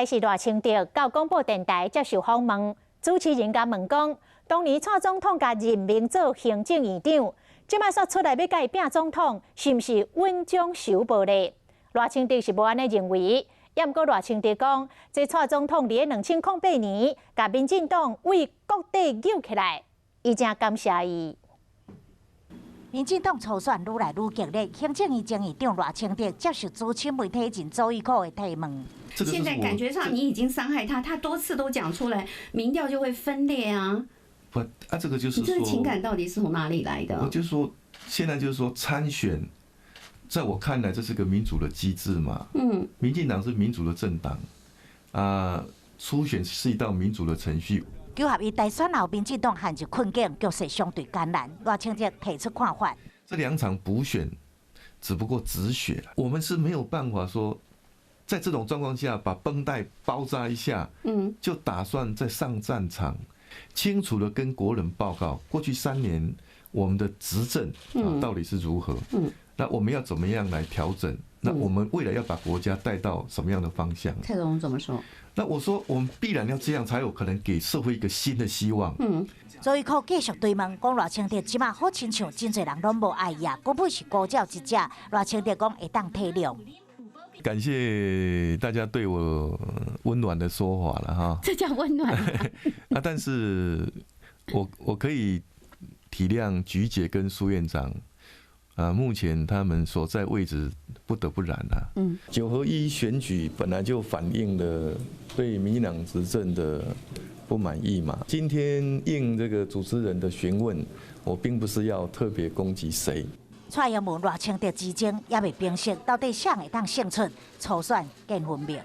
是賴清德到廣播電臺接受訪問，主持人共問講，當年蔡總統共任命做行政院長，這擺煞出來欲共伊拚總統，是毋是穩中守無咧？賴清德是無按呢認為，也毋過賴清德講，這蔡總統佇咧2008年，共民進黨為谷底救起來，伊誠感謝伊。民進黨初選愈來愈激烈，行政院前院長賴清德接受資深媒體人周玉蔻的提問。現在感覺上你已經傷害他，他多次都講出來，民調就會分裂啊。不啊，這個就是你這個情感到底是從哪裡來的？我就說，現在就是說參選，在我看來這是個民主的機制嘛。民進黨是民主的政黨，啊，初選是一道民主的程序。九合一大選後，民進黨陷入困境，局勢相對艱難。賴清德提出看法：這兩場補選只不過止血，我們是沒有辦法說，在這種狀況下把繃帶包紮一下，就打算再上戰場，清楚的跟國人報告過去3年我們的執政啊到底是如何，那我們要怎麼樣來調整？那我們未來要把國家帶到什麼樣的方向？蔡總統怎麼說？那我說，我們必然要這樣，才有可能給社會一個新的希望。周玉蔻繼續追問，講賴清德這馬好親像真濟人攏無愛伊啊，根本是孤鳥一隻。賴清德講會當體諒。感謝大家對我溫暖的說法了哈。這叫溫暖。啊，但是我可以體諒菊姐跟蘇院長。啊，目前他們所在位置不得不然啊。九合一選舉本來就反映了對民進黨執政的不滿意嘛。今天應這個主持人的詢問，我並不是要特別攻擊誰。蔡英文賴清德之爭猶未平息，到底誰會當勝出？初選見分明。